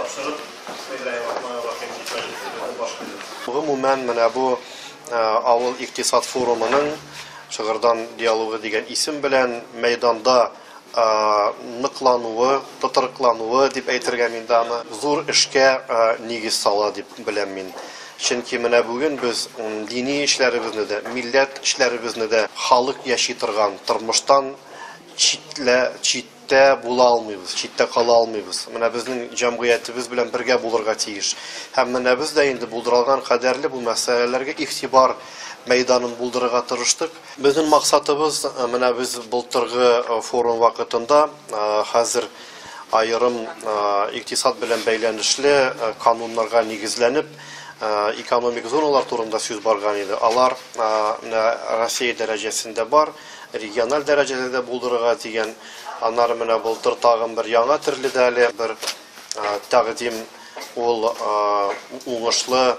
тапшырып, Бисмиллаһир-рахманир-рахим дип мәҗлесебезне башлыйбыз. Гомумән, менә бу авыл икътисад форумының Шыгырдан диалогы дигән исем белән мәйданда ныклануы, тотрыклануы дип әйтергә мин дә аны, зур эшкә нигез сала дип беләм мин. Чөнки менә бүген без дини эшләребезне дә, милләт эшләребезне дә халык яши торган тормыштан читлә, читтә була алмыйбыз, читтә кала алмыйбыз. Менә безнең җәмгыятебез белән бергә булырга тиеш. Һәм менә без дә инде булдыралган кадәрле бу мәсьәләләргә игътибар мәйданын булдырырга тырыштык. Безнең максатыбыз, менә без былтыргы форум вакытында хәзер аерым икътисад белән бәйләнешле кануннарга нигезләнеп, экономик зоналар турында сүз барган иде. Алар менә Россия дәрәҗәсендә бар, региональ дәрәҗәдә дә булдырырга дигән. Аннары менә былтыр тагын бер яңа төрле дә әле бер тәкъдим, ул уңышлы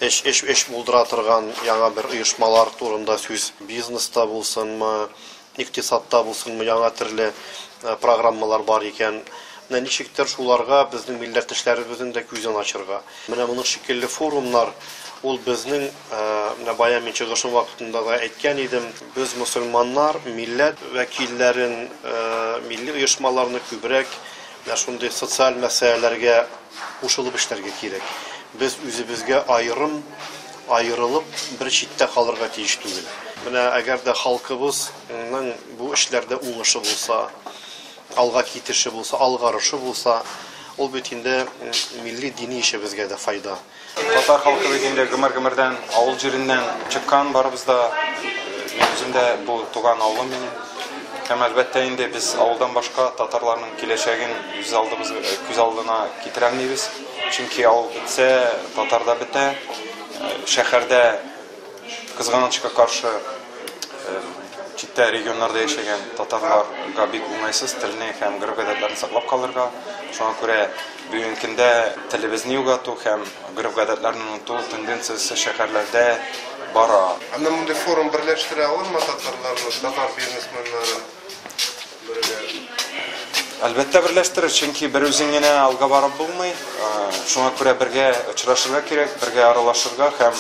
эш, эш, эш булдыра торган яңа бер оешмалар турында сүз. Бизнеста булсынмы, икътисадта булсынмы, яңа төрле программалар бар икән. Менә ничектер шуларга безнең милләттәшләребезнең дә күзен ачырга. Менә моның шикелле форумнар, ул безнең, менә бая мин чыгышым вакытында да әйткән идем, без мөселманнар, милләт вәкилләрен, милли оешмаларны күбрәк менә шундый социаль мәсьәләләргә кушылып эшләргә кирәк. Без үзебезгә аерым, аерылып бер читтә калырга тиеш түгел. Менә әгәр дә халкыбызның бу эшләрдә уңышы булса, алга китеше булса, алгарышы булса, ул бит инде милли дини эшебезгә дә файда. Татар халкы бит инде гомер-гомердән авыл җиреннән чыккан барыбыз да. Мин үзем дә бу туган авылым минем. Һәм әлбәттә инде без авылдан башка татарларның киләчәген үз алдыбыз күз алдына китерә алмыйбыз. Чөнки авыл бетсә, татар да бетә. Шәһәрдә кызганычка каршы читтә регионнарда яшәгән татарларга бик уңайсыз телне һәм гореф-гадәтләрне саклап калырга. Шуңа күрә бүгенге көндә телебезне югалту һәм гореф-гадәтләрне оныту тенденциясе шәһәрләрдә бара. Ә менә мондый форум берләштерә алырмы татарларны, татар бизнесменнарын бергә? Әлбәттә берләштерер, чөнки бер үзең генә алга барып булмый. Шуңа күрә бергә очрашырга кирәк, бергә аралашырга һәм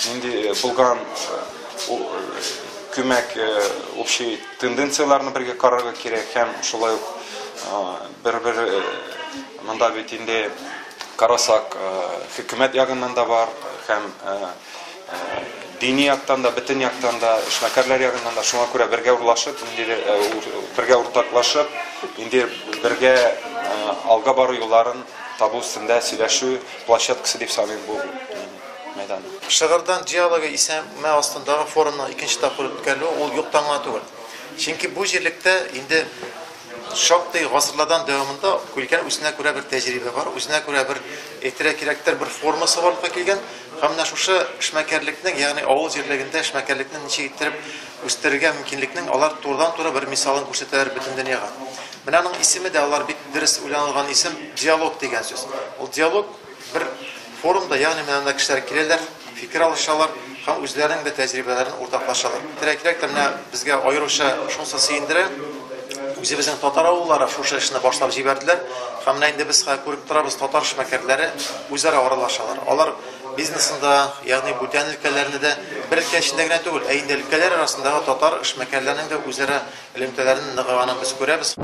нинди булган күмәк общий тенденцияләрне бергә карарга кирәк һәм шулай ук бер-бер монда бит инде карасак хөкүмәт ягыннан да бар һәм дини яктан да, бөтен яктан да, эшмәкәрләр ягыннан да, шуңа күрә бергә урлашып, ниндидер бергә уртаклашып, инде бергә алга бару юлларын табу өстендә сөйләшү площадкасы дип саныйм бу мәйдан. Шыгырдан диалогы исеме астындагы форумның икенче тапкыр үткәрелүе ул юктан гына түгел. Чөнки бу җирлектә инде шактый гасырлардан дәвамында килгән үзенә күрә бер тәҗрибә бар, үзенә күрә бер, әйтергә кирәктер, бер формасы барлыкка килгән. Һәм менә шушы эшмәкәрлекнең, ягъни авыл җирлегендә эшмәкәрлекне ничек иттереп үстерергә мөмкинлекнең алар турыдан-туры бер мисалын күрсәтәләр бөтен дөньяга. Менә аның исеме дә алар бик дөрес уйланылган исем, диалог дигән сүз. Ул диалог бер форумда, ягъни менә анда кешеләр киләләр, фикер алышалар һәм үзләренең дә тәҗрибәләрен уртаклашалар. Терәк тә менә безгә аеруча шунысы сөендерә, үзебезнең татар авыллары шушы эшне башлап җибәрделәр. Һәм менә инде без хәзер күреп торабыз, татар эшмәкәрләре үзара аралашалар. Алар бизнесында, ягъни бүтән өлкәләрне дә бер өлкә эчендә генә түгел, ә инде өлкәләр арасындагы татар эшмәкәрләренең дә үзара элемтәләрен ныгыганын без күрәбез.